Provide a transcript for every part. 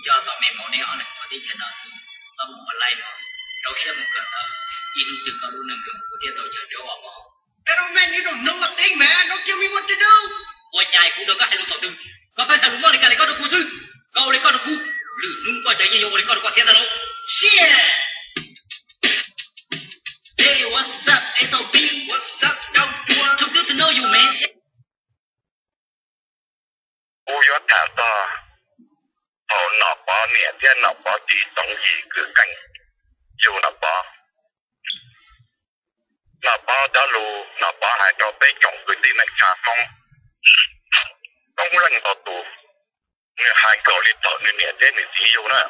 Coj tau me hmoov neb ob leeg tuaj teb chaws no xwb, txhob mus ua laib mog, rau siab mus kawm ntawv, ib hnub twg koj lub neej zoo kuv thiaj tau caw tsaub os mog. Koj lub neej neb rau hnub ua teb mas no cia me muaj tsis dub. Ua cas kuv nrog koj hais lus thaum twg, koj pheej hais lus mob li cas li koj rau kuv xwb, koj ua li koj rau kuv, lwm hnub koj cov yeej yuav ua li koj rau koj thiab ntag lauj. Shit. Hey, what's up, S O B? What's up, Doug? So good to know you, man. Kuv yuav tham txog thaum Nom Pov niam thiab Nom Pov txiv Txoov Yim kwv yees yug Nom Pov. Nom Pov cov lus Nom Pov hais rau peb tsoom kwv tij neej tsa Hmoob, Hmoob leej ntau tus, nws hais nkaus li thaum nws niam thiab nws txiv yug na.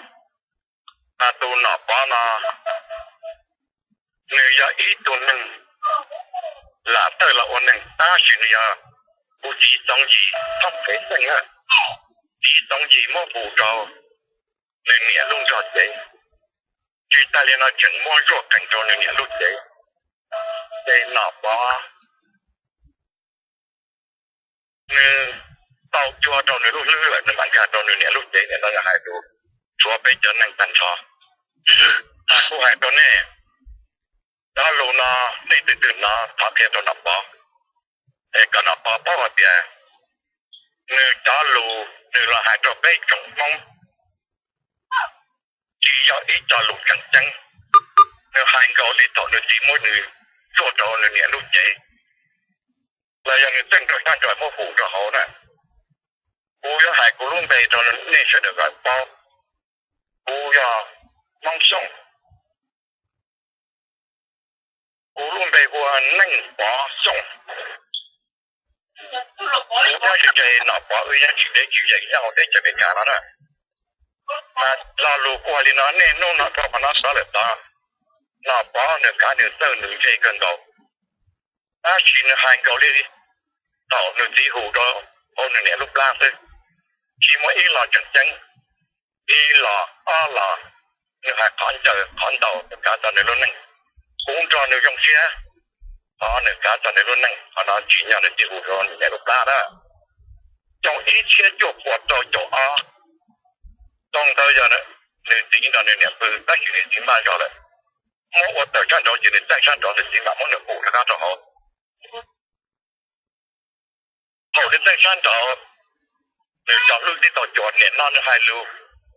Mas tus Nom Pov no nws yog ib tug neeg lam thawj los ua neeg tab sis nws yog kuv txiv Txoov Yim thoob phev xeej na. Txiv Txoov Yim muab hu rau nws niam lub nrog cev, tsis tas li no tseem muab zuaj qees rau nws niam lub cev. Ces Nom Pov nws tau cua rau nws lub hlwb lawm, nws mam nkag rau nws niam lub cev. Nim no yog hais lus rhuav peb cov neeg tag nrho. Mas kuv hais rau nej, cov lus no nej twg twg hnov thov qhia rau Nom Pov, es kom Nom Pov paub hais tias nws cov lus nws los hais rau peb tsoom Hmoob tsis yog ib co lus tseem ceeb. Nws hais nkaus li thaum nws txiv muab nws zuaj rau nws niam lub cev, los yog nws txeej rau sab nraud muab hu rau hauv na. Kuv yuav hais kuv lub npe rau nej sawv daws kom paub. Kuv yog Hmoob Xyooj. Kuv lub npe hu ua Neej Pov Xyooj. Kuv nyob ze Nom Pov, wb nyob tsis deb tsis ze, nyob hauv teb chaws Amelikas no na. Mas lo lus kuv hais li no nej hnub no dhau qhov no xav lawm tod, Nom Pov nws kav nws txawj nws ntse kawg nkaus, tab sis nws hais nkaus li thaum nws txiv hu rau hauv nws niam lub plab xwb, tsis muaj ib lo tseem ceeb. Ib los ob los, nws hais qhov ncaws qhov ntaus nws kav txog nws lub neej. Kuv nrog nws zoo siab, qhov nws kav txog nws lub neej qhov no tsim nyog nws txiv hu rau nws niam lub plab na. Xyoo ib txhiab cuaj pua rau caum ob, xyoo ntawd yog nws txiv nrog nws niam pw tab sis nws txiv npaj zog lawm, muab ua tawm sab nraud ces nws txeej sab nraud nws txiv mam muab nws hu rov qab rau hauv. Thaum nws txeej sab nraud, nws cov hlub twb tau cua, nim no nws hais lus,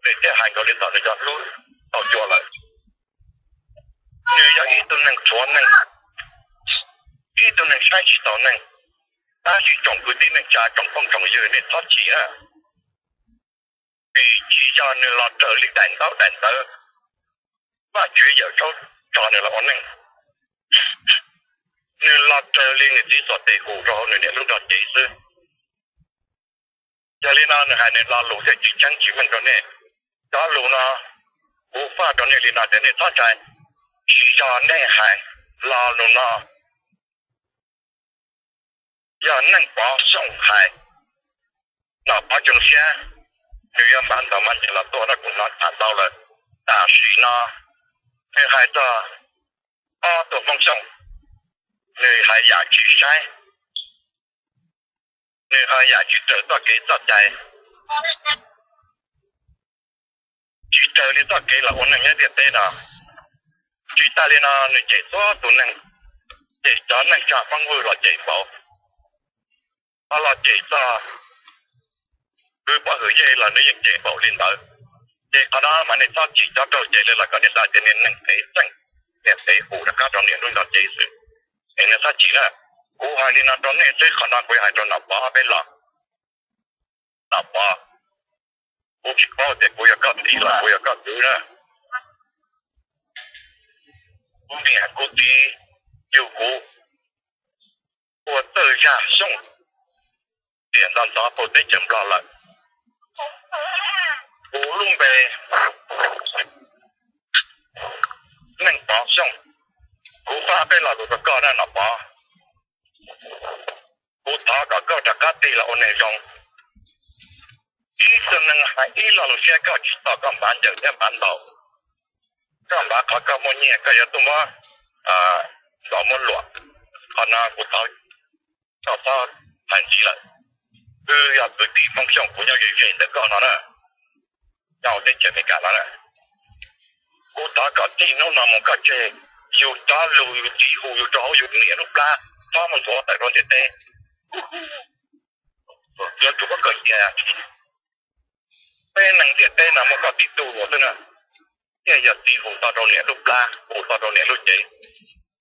nws thiaj hais nkaus li thaum nws cov hlub tau cua lawm. Nws yog ib tug neeg rhuav neeg, ib tug neeg saib tsis taus neeg, tab sis tsoom kwv tij neej tsa tsoom phooj tsoom ywg nej txhob chim na, vim tsis yog nws los raws li daim ntaub daim ntawv Vajtswv yawm saub tso nws los ua neej. Nws los raws li nws txiv xuas tes hu rau hauv nws niam lub nrog cev xwb. Yog li no nws hais nws lo lus thiaj tsis tseeb tsis meej rau nej. Cov lus no kuv faj rau nej li no ces nej txhob ntshai, tsis yog nej hais lo lus no, yog Neej Pov Xyooj hais. Nom Pov zoo siab, nws yuav npav ntau mas ces los tuaj no kuv hnov tham ntau lawm. Tam sim no nws hais txog ob tug Hmoob Xyooj, nws hais yam tsis saib, nws hais yam tsis raws txoj kev txoj cai, tsis raws li txoj kev los ua neej nyob ntiaj teb no. Tsis tas li no nws cem txhua tus neeg, cem cov neej tsa Hmoob Vwj los cem npaum, ho los cem txog kwv pov hwm yej los nws yeej cem npaum li ntawd. Ces qhov no mas nej txhob chim, cov rau cem li los kom nej xav tias niag neeg phem txeej, niag phem hu rov qab rau niam lub nrog cev xwb. Es nej txhob chim na, kuv hais li no rau nej xwb, qhov no kuv yuav hais rau Nom Pov peb los. Nom Pov, kuv tsis paub tias kuv yog koj txiv los kuv yog koj kwv na. Kuv niam kuv txiv yug kuv ua txawj zaj Xyooj tiam ntxov ntxov puag teb chaws Nplog lawm. Kuv lub npe Neej Pov Xyooj. Kuv faj peb lo lus rau koj na Nom Pov. Kuv thov kom koj rov qab tig los ua neeg zoo. Ib tug neeg hais ib lo lus siab koj tsis tau, koj npav ncaws thiab npav ntaus, koj npav qhov koj muaj nyiaj koj yuav tuaj muab ntaus muab luam. Qhov no kuv thov koj txhob hais ntxiv lawm. Wb yog kwv tij Hmoob Xyooj, kuv nyob ze ze ntawm koj no na. nyob teb chaws Amelikas no lawm. Kuv thov kom txij hnub no mus koj tseg yus cov lus yus tib hu yus rau hauv yus niam lub plab, txhob mus nthuav tawm rau ntiaj teb. Yuav tsum muab koj cia. Peb neeg ntiaj teb no muaj koj tib tug xwb na, thiaj yog txij hu txog rau niam lub plab, hu txog rau niam lub cev.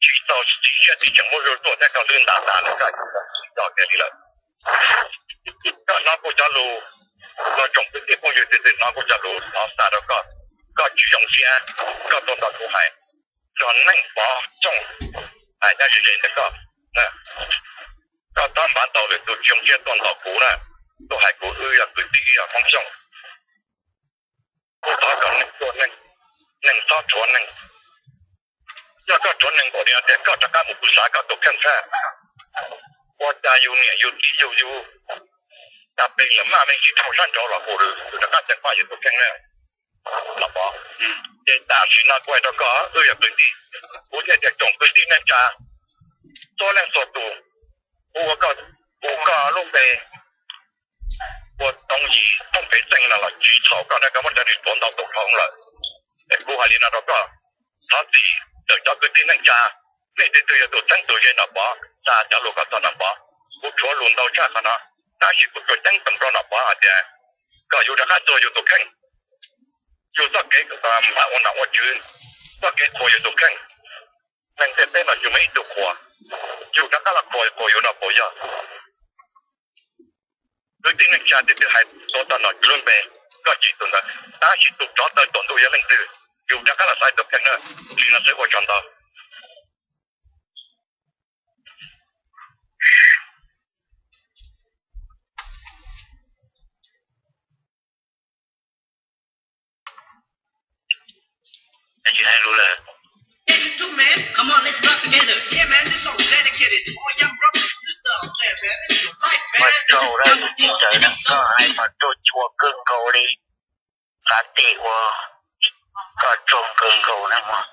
Tsis txaus siab tsis tseem muab zuaj tuaj thiab koj hlwb ntas tas lawm koj tsis txaus siab li lawm. Koj hnov kuv cov lus, los tsoom kwv tij phooj ywg twg twg hnov kuv cov lus thov xa rau koj, koj tsis zoo siab, koj tuaj nrog kuv hais, tso neej pov xyooj hais nyob ze ze ntawm koj. Koj tab npav ntaus lwm tus tsis zoo siab tuaj ntaus kuv na, tuaj hais kuv wb yog kwv tij wb yog Hmoob Xyooj. Kuv thov kom neeg tuag neeg, neeg txhob rhuav neeg. Yog koj rhuav neeg npaum li no tias koj rov qab mus pw xav koj tus kheej thiab. Ua cas yus niam yus txiv yug yus, cas pes lawm maj me ntsis dhau sab nraud los hu yus rov qab ceev faj yus tus kheej na. Los Pov, ces tam sim no kuv hais rau koj, wb yog kwv tij, kuv thiaj tias tsoom kwv tij neej tsa, txhua leej txhua tus, hu ua koj, hu koj lub npe ua Tooj Yim Tooj Phev Xeej no los tsis txhaum koj na, koj muab cov ris tuav ntau tus dhau lawm. Es kuv hais li no rau koj, thov txim ntawm cov kwv tij neej tsa, nej twg twg yog tus txheeb tus ze Nom Pov, xa cov lus kom txog Nom Pov. Kuv rhuav lus ntau tshaj qhov no, tab sis kuv tsuas ceeb toom rau Nom Pov hais tias kom yus rov qab txuag yus tus kheej. Yus txoj kev npam ua nom ua tswv, txoj kev qhuas yus tus kheej, neeg ntiaj teb no tsis muaj ib tug qhuas, yus rov qab los qhuas qhuas yus no puas yog? Kwv tij neej tsa twg twg hais tuav txog nom tswv lub npe, koj tsis tus ntawd, tab sis tus rov taw tuam ntuj yog leej twg, yus rov qab los xaiv tus kheej na. Li no xwb, ua tsaug ntau. Ua tsaug, koj hais mas ruaj tshuaj kawg nkaus li. Qab tij ua, koj tsaug kawg nkaus na mog.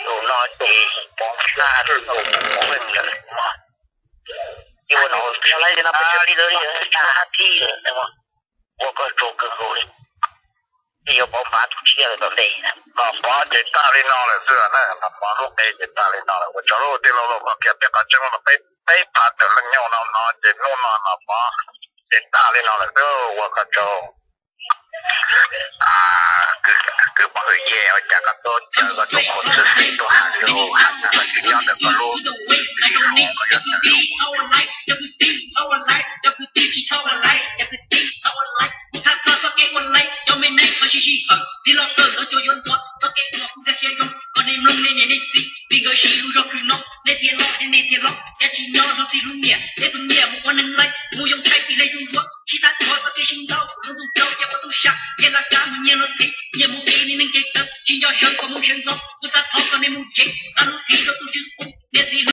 Tus no ces poob tag rau tus poob lawm mog. Ua no tag li ntawd li, tag tij lawm mog. Ua koj tsaug kawg nkaus li. Tij yuav pov npav tus tshiab lawm tom ntej. Nom Pov ces tag li no lawm xwb na, Nom Pov lub npe ces tag li no lawm. Ua tsaug lauj tij laug, koj qhia peb qhov tseeb no, peb peb phav tawm leej nyoog no no ces hnub no Nom Pov ces tag li no lawm xwb, ua koj tsaug. Kwv Pov Hwm Yej, ua cas koj tuaj caw koj tus qhua xwb xwb tuaj hais lus hais txog koj tsis nyob ntawm koj lub, koj yog ntawm lub